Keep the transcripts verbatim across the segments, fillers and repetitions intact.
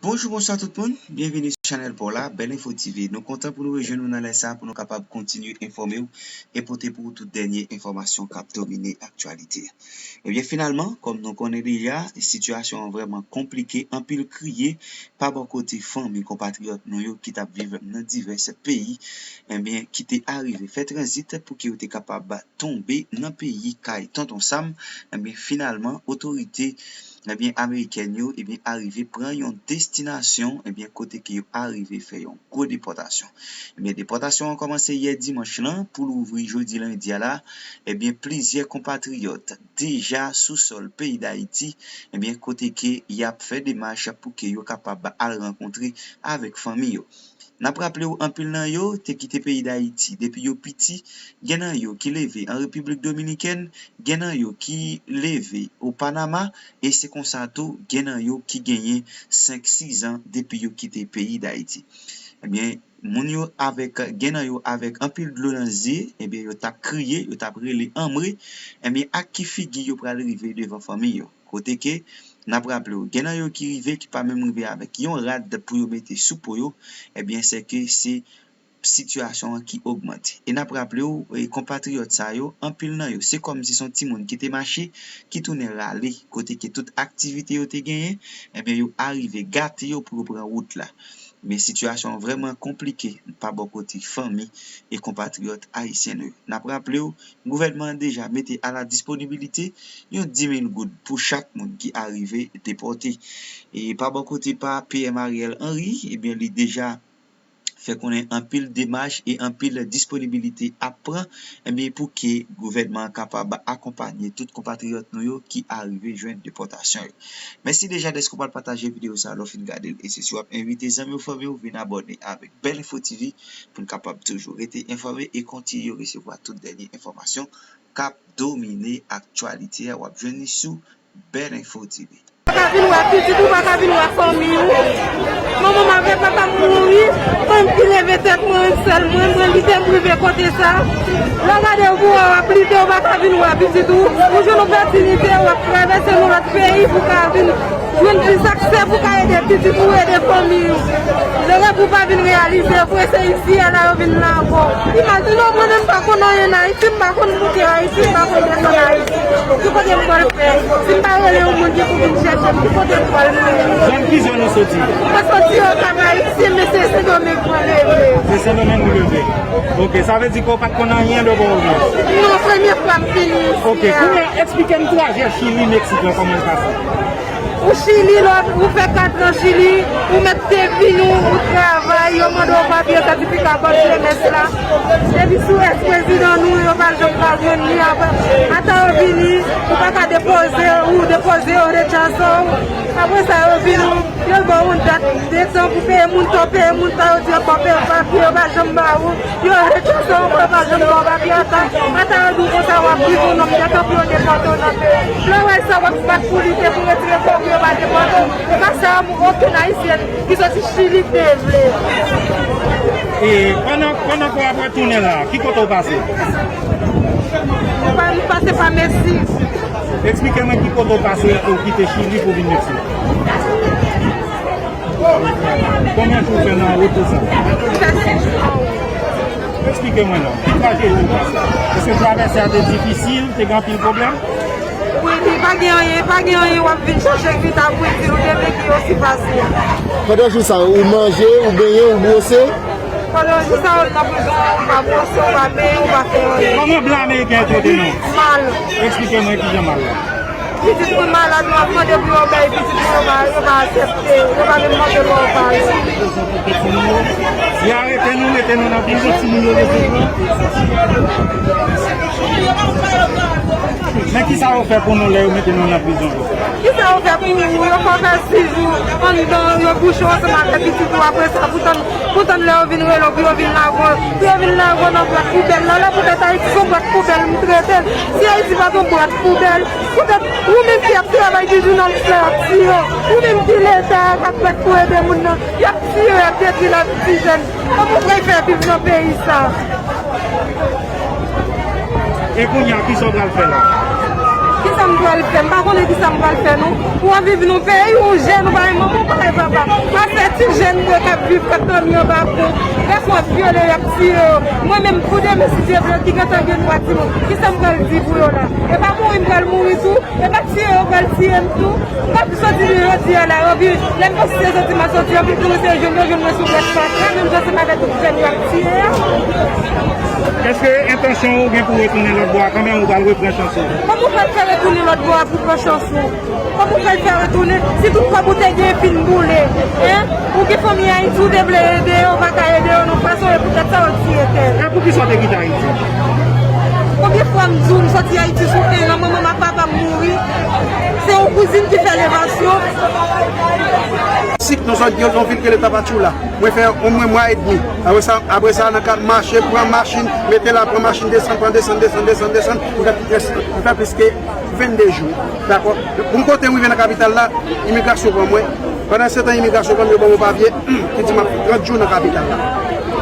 Bonjou, bonswa tout moun. Byenvini sou chanèl pa w la, Bèl Enfo T V. Nou kontan pou nou rejwenn ou nan lè sa a pou nou kapab kontinye enfòme w e pote pou ou tout dènye enfòmasyon k ap domine aktyalite a. Ebyen, finalman, kòm nou konnen deja, sitiyasyon an vrèman konplike, anpil kriye pa bò kote fanmi konpatriyòt nou yo ki t ap viv nan divès peyi, ebyen, ki te arive fè tranzit pou ke yo te kapab tonbe nan peyi kay Tonton Sam, ebyen, finalman, otorite, ebyen, amerikèn yo, ebyen, arive pran yon destinasyon, ebyen, kote ke yo arive fè yon gwo depòtasyon. Ebyen, depòtasyon an kòmanse yè dimanch lan pou louvri jodi lendi a la. Ebyen, plizyè konpatriyòt deja sou sòl peyi Dayiti, ebyen, kote ke y ap fè demach pou ke yo kapab al rankontre avèk fanmi yo. N ap raple w, anpil nan yo te kite peyi Dayiti depi yo piti, gen nan yo ki leve an Repiblik Dominikèn, gen nan yo ki leve o Panama, e se konsa tou, gen nan yo ki genyen senk, sis an depi yo kite peyi Dayiti. Ebyen, moun yo avèk, gen nan yo avèk anpil dlo nan zye, ebyen, yo t ap kriye, yo t ap rele anmwe, ebyen, ak ki figi yo pral rive devan fanmi yo. Kote ke, n ap raple w, gen nan yo ki rive, ki pa menm rive avèk yon rad pou yo mete sou po yo, ebyen, se ke se sitiyasyon an ki ogmante. E n ap raple w, e, konpatriyòt sa yo, anpil nan yo, se kòmsi se yon timoun ki te mache, ki tounen rale, kote ke tout aktivite yo te genyen, ebyen, yo arive gate yo pou yo pran wout la. Men sitiyasyon an vrèman konplike pa bò kote fanmi e konpatriyòt ayisyen nou yo. N ap raple w, gouvènman an deja mete a la disponibilite yon dis mil goud pou chak moun ki arive depòte. E pa bò kote pa P M Ariel Henry, ebyen, li deja fè konnen anpil demach e anpil disponibilite ap pran, ebyen, pou ke gouvènman an kapab akonpanye tout konpatriyòt nou yo ki arive jwenn depòtasyon yo. Mèsi deja dèske w pral pataje videyo sa a lè w fin gade l. E se si w ap envite zanmi w, fanmi w vin abòne avèk Bèl Enfo T V pou n kapab toujou rete enfòme e kontinye resevwa tout dènye enfòmasyon k ap domine aktyalite a. W ap jwenn li sou Bèl Enfo T V. Pa ka vin wè pitit ou, pa ka vin wè fanmi w. Manman m avèk papa m mouri, mwen ki leve tèt mwen, sèl mwen, mwen lite m rive kote sa. Lè w gade w pou wè w ap lite, w pa ka vin wè pitit ou. Ou jwenn opòtinite, w ap travèse yon lòt peyi pou w ka vin jwenn plis aksè pou w ka ede pitit ou, ede fanmi w. Rèv ou pa vin reyalize, vre se isi a la yo vin lage w. Imajine w, mwen menm m pa konn anyen nan Ayiti, m pa konn moute Ayiti, m pa konn desann Ayiti. Ki kote m pral fè? Si m pa rele yon moun ki pou vin chèche m, ki kote m pral mwen? Zòn, ki zòn ou soti? Mwen soti Okap Ayisyen, men se Sendomeng mwen leve. Se Sendomeng ou leve. Ok, sa vle di ke w pa t konn anyen de bò ou ye? Non, premye fwa m vini isi a. Ok, kounye a, eksplike m trajè Chili, Meksik lan, kòman l pase? Ou Chili, lè w fè kat an Chili, ou mèt te vini, ou, ou travay, yo mande w papye, sètifika bòn jènès la. Depi sou èks prezidan nou, yo pa janm ka jwenn li. Apre, ata yo vini, ou pa ka depoze, ou depoze yo rechaze w. Apre sa, yo vini, yo ba w yon dat de tan pou peye moun, tan w peye moun, tan yo di yo ba w papye, yo pa janm ba ou. Yo rechaze w, yo pa janm ba w papye ata. Ata yo di w konsa w ap viv yon nonm de tan pou yo depòte w nan peyi. Lè w wè sa, w ap bat pou lite pou retire kò w pou yo pa depòte w. E pa sa, okenn Ayisyen ki soti Chili te vle. E pandan, pandan ke w ap retounen la, ki kote w pase? Mwen pa, m pase pa Meksik. Eksplike mwen ki kote w pase pou w kite Chili pou vin Meksik. Konbyen jou w fè nan wout ou sa? M fè sis jou nan wout. Eksplike mwen non, ki trajedi w pase? Èske travèse a te difisil, te gen anpil pwoblèm? Wi, wi, pa gen anyen, pa gen anyen w ap vin chache ki ta pou itil ou te vle ki osi fasil. Pandan jou sa yo, ou manje, ou benyen, ou bwose? Pandan jou sa yo, nan prizon, ou pa bwose, ou pa benyen, ou pa fè anyen. Kòman blan ameriken yo trete nou? Mal. Eksplike mwen kijan mal la. Pitit mwen malad, m ap mande pou yo bay pitit mwen, yo pa, yo pa aksepte, yo pa menm mande pou yo bay. Y arete nou, mete nou nan prizon. Men kisa yo fè pou nou lè yo mete nou nan prizon? Kisa yo fè pou ou? Yo fè w fè sis jou anndan, yo bouche w ansanm avèk pitit ou, apre sa, pou tann, pou tann lè yo vin rele w, pou yo vin lage w, pou yo vin lage w nan bwat poubèl la. Lè poutèt Ayiti se yon bwat poubèl m trete l. Si Ayiti pa t yon bwat poubèl, poutèt ou menm ki ap travay, ki jounalis la, y ap tiye w. Ou menm ki Leta a k ap bat pou ede moun nan, y ap tiye w, y ap detwi lavi ti jèn. Kòman w pral fè viv nan peyi sa? E kounye a, kisa w pral fè la? Kisa m pral fè? M pa konnen kisa m pral fè, non. Ou ap viv nan peyi, ou jèn, ou pa gen manman, ou pa gen papa. Ou pa Viv k ap dòmi anba pon. Gason ap vyole, y ap tiye yo. Mwen menm, pou demen, si Dye vle, ki gentan gen twa timoun, kisa m pral di pou yo la? E pa mouri m pral mouri tou? E pa tiye yo pral tiye m tou? M pa soti di jodi a la, anpi lè m panse se soti m a soti, anpi pou se jwenn yo jwenn mwen sou prèske kat mwa, menm jan se pa avèk tout jèn yo ap tiye a. Èske entansyon ou gen pou retounen lòt bò a kanmenm, ou pral repran chans ou? Kòman w pral fè retounen lòt bò a pou pran chans ou? Kòman w pral fè retounen si tout kòb ou te gen fin boule? Hein? Ou gen fanmi Ayiti, ou te vle ede yo, ou pa ka ede yo nan fason, e poutèt sa yo tiye tèt. E poukisa w te kite Ayiti? Konbyen fwa m di w m soti Ayiti sou en an, manman m ak papa m mouri? Se yon kouzin ki fè levasyon. Sik nan zòn yon vil ki rele Tapachula. Mwen fè omwen mwa edmi. Apre sa, apre sa, nan kad mache, pran machin, mete la, pran machin, desann, pran desann, desann, desann, desann, m fè plis ke vennde jou. Dakò? Pou m kote m rive nan kapital la, imigrasyon pran mwen. Pandan se tan imigrasyon pran m, yo ban m yon papye ki di m ap fè trant jou nan kapital la.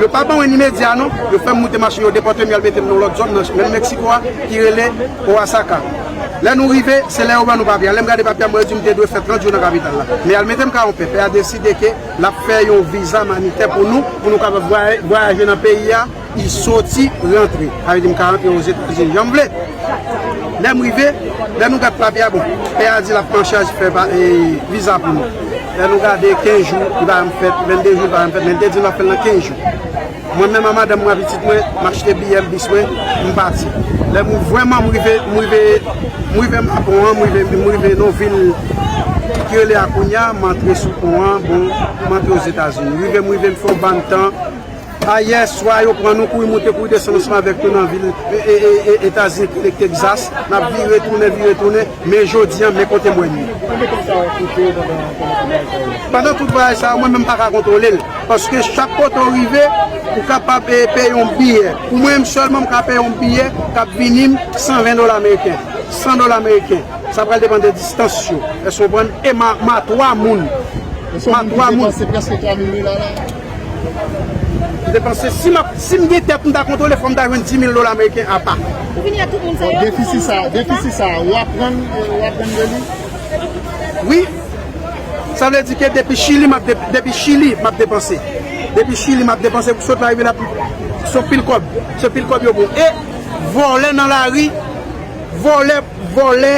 Yo pa ban mwen imedya non, yo fè m moute machin, yo depòte m, y al mete m nan lòt zòn nan menm Meksiko a ki rele Oaxaca. Lè nou rive, se lè yo ban nou papye a. Lè m gade papye a, m wè yo di m te dwe fè trant jou nan kapital la. Men y al mete m ka yon pè. Pè a deside ke l ap fè yon viza imanitè pou nou, pou nou kapab vwaye-, vwayaje nan peyi a. Li soti, rantre. Sa vle di m ka rantre Ozetazini jan m vle. Lè m rive, lè nou gad papye a, bon, pè a di l ap pran chaj fè pa, e, viza pou nou. Lè nou gade, kenz jou, li pa janm fèt, vennde jou, li pa janm fèt, men l te di l ap fè l nan kenz jou. Mwen menm ak madanm mwen ak pitit mwen, m achte biyè bis mwen, m pati. Lè m vrèman m rive, m rive, m rive Mapon an, m rive, m rive nan vil ki rele Acuña, m antre sou pon an, bon, m antre Ozetazini. Rive, m rive, m fè yon bann tan. Ayè swa, yo pran nou, kouri moute, kouri desann ansanm avèk nou nan vil, e, e, e, e, Etazini, ki rele Texas. N ap vire tounen, vire tounen, men jodi a, men kote mwen ye. Pandan tout vwayaj sa a, mwen menm m pa ka kontwole l. Paske chak kote w rive, ou kapab, e, peye yon biyè. Pou mwen menm sèlman, m ka peye yon biyè k ap vini m san ven dola ameriken. San dola ameriken. Sa pral depann de distans yo. Èske w konprann? E ma, ma twa moun. E sou moun ki depanse prèske twa mil dola la. M depanse, si m ap, si m gen tèt m ta kontwole, fò m ta jwenn di mil dola ameriken apa. Ou vini ak tout moun sa yo? Defisi sa, defisi sa, w aprann, w aprann de li? Wi. Sa vle di ke depi Chili, m ap de-, depi Chili, m ap depanse. Depi Chili, m ap depanse pou sot la rive la, se pil kòb. Se pil kòb yo bon. E vòlè nan lari, vòlè, vòlè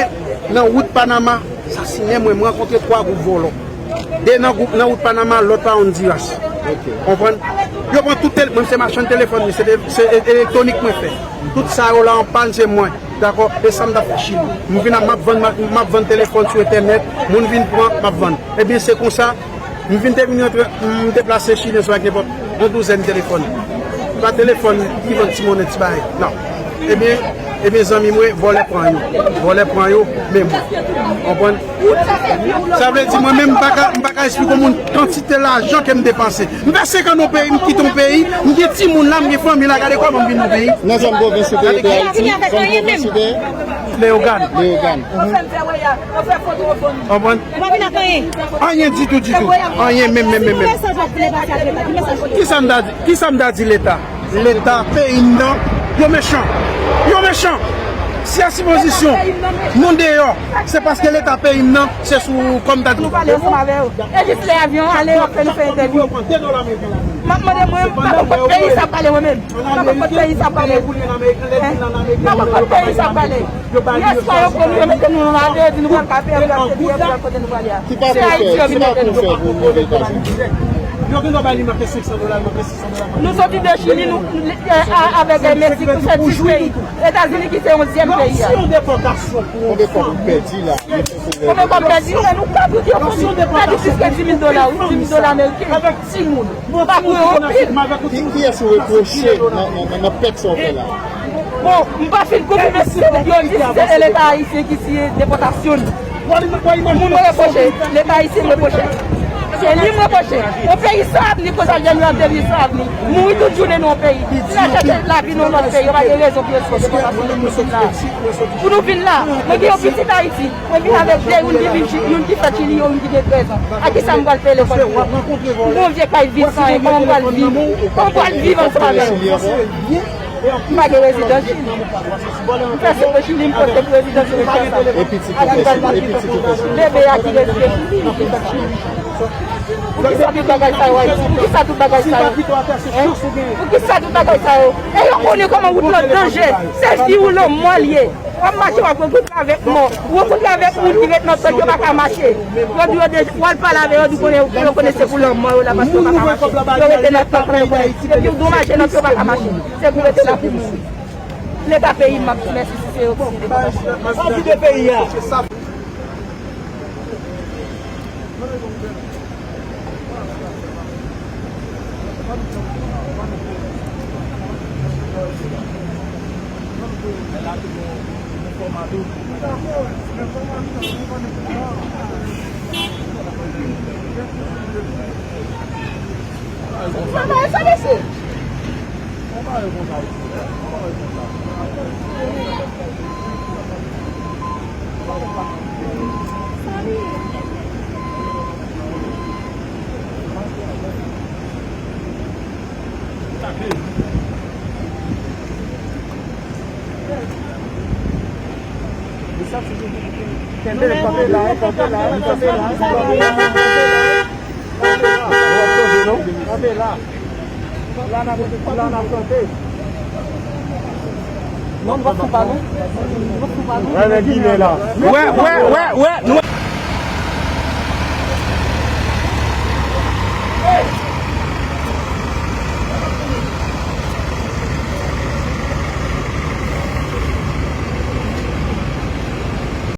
nan wout Panama, sasinen mwen, m rankontre twa gwoup vòlò. De nan gwoup, nan wout Panama, lòt pa Honduras. Konprann? Yo pran tout tele-, mwen se machann telefòn, se, se e-, elektwonik mwen fè. Tout sa yo la an pàn, se mwen. Dakò? E sa m t ap fè Chili. M vin ap, m ap vann, m ap vann telefòn sou entènèt, moun vin pran, m ap vann. Ebyen, se konsa, m vin te vin rantre, m deplase Chili sou ak nenpòt yon douzèn telefòn. Pa telefòn ki vann ti monnen, ti bagay. Non. Ebyen, ebyen, zanmi mwen, vòlè pran yo. Vòlè pran yo, men mwen. Konprann? Sa vle di, mwen menm, m pa ka, m pa ka esplike yon moun kantite lajan ke m depanse. M fè senk an nan peyi, m kite yon peyi, m gen timoun la, m gen fanmi la, gade kòman m vin nan peyi. Nan zòn pwovens ou te ye de Ayiti? Zòn pwovens ou te ye? Leyogàn. Leyogàn. Konprann? Anyen ditou, ditou. Anyen menm, menm, menm, menm. Kisa m ta di, kisa m ta di Leta? Leta peyi m nan, yo mechan. Yo mechan. Si a sipozisyon nou deyò, se paske Leta peyi m nan, se sou kòm ta di. Nou pale ansanm avè yo. E jis lè avyon ale, yo ap fè nou fè entèvyou. M ap mande mwen, m pa konn kot peyi sa ap pale mwen menm. M pa konn kot peyi sa ap pale. Hein? M pa konn kot peyi sa ap pale. Yèswa yo pran nou, yo mete nou nan avyon, yo di nou pral pa peye, yo pral fè biyè pou al kote nou prale a. Se Ayiti yo vin mete nou. Yo gen dwa bay li manke senk san dola, manke sis san dola. Nou soti de Chili, nou, eh, a-, avèk, eh, Meksik, nou fè dis peyi. Etazini ki se onzyèm peyi a. Konbyen kòb ou pèdi la? Konbyen kòb pèdi? Nou ka pèdi plis ke dis mil dola, wi, dis mil dola ameriken. Timoun. Pa pou yo anpil. Ki, kiyès ou repwoche nan, nan, nan, nan pèt sa w fè la? Bon, m pa fin konfime si yo di se Leta ayisyen ki siyen depòtasyon. Moun mwen repwoche, Leta ayisyen m repwoche. Se li m repwoche. Yon peyi san avni, konsa jèn yo ap devni san avni. Mouri tout jounen nan yon peyi. Si n al chèche lavi nan yon lòt peyi, yo pa gen rezon pou yo siyen depòtasyon pou nou vin la. Pou nou vin la, mwen gen yon pitit Ayiti. Mwen vin avèk de, youn ki vin Chi-, youn ki fèt Chili, youn ki gen trèz an. A kisa m pral peye lekòl pou yo? M gen yon vye kay vid san, kòman m pral viv? Kòman m pral viv ansanm avè yo? M pa gen rezidans Chili. M fè sete Chili, m pote pou rezidans Kinshasa. E pitit ou fè Chili? E pitit ou fè Chili? Bebe a ki rezide Chili, ki fèt Chili. Poukisa tout bagay sa yo, Ayiti? Poukisa tout bagay sa yo? Hein? Poukisa tout bagay sa yo? E yo konnen kòman wout lan danje. Se vi ou lanmò l ye. W ap mache, w ap rankontre avèk mò. Ou rankontre avèk moun ki ret nan tank, yo pa ka mache. Yo di yo deja, w al pale avè yo, di konnen, yo konnen se pou lanmò yo la, paske yo pa ka mache. Yo rete nan tank lan, yo konnen. Epi yo domaje nan yo pa ka mache. Se pou rete la pou mouri. Leta peyi m, m ap di mèsi si se yo ki se. Sa vide peyi a. Kenbe, kanpe la, kanpe la, kanpe la, kanpe la. Kanpe la. La n ap, la n ap kanpe. Non, nou p ap fou pa nou. Nou p ap fou pa nou. Wè, wè, wè, wè, nou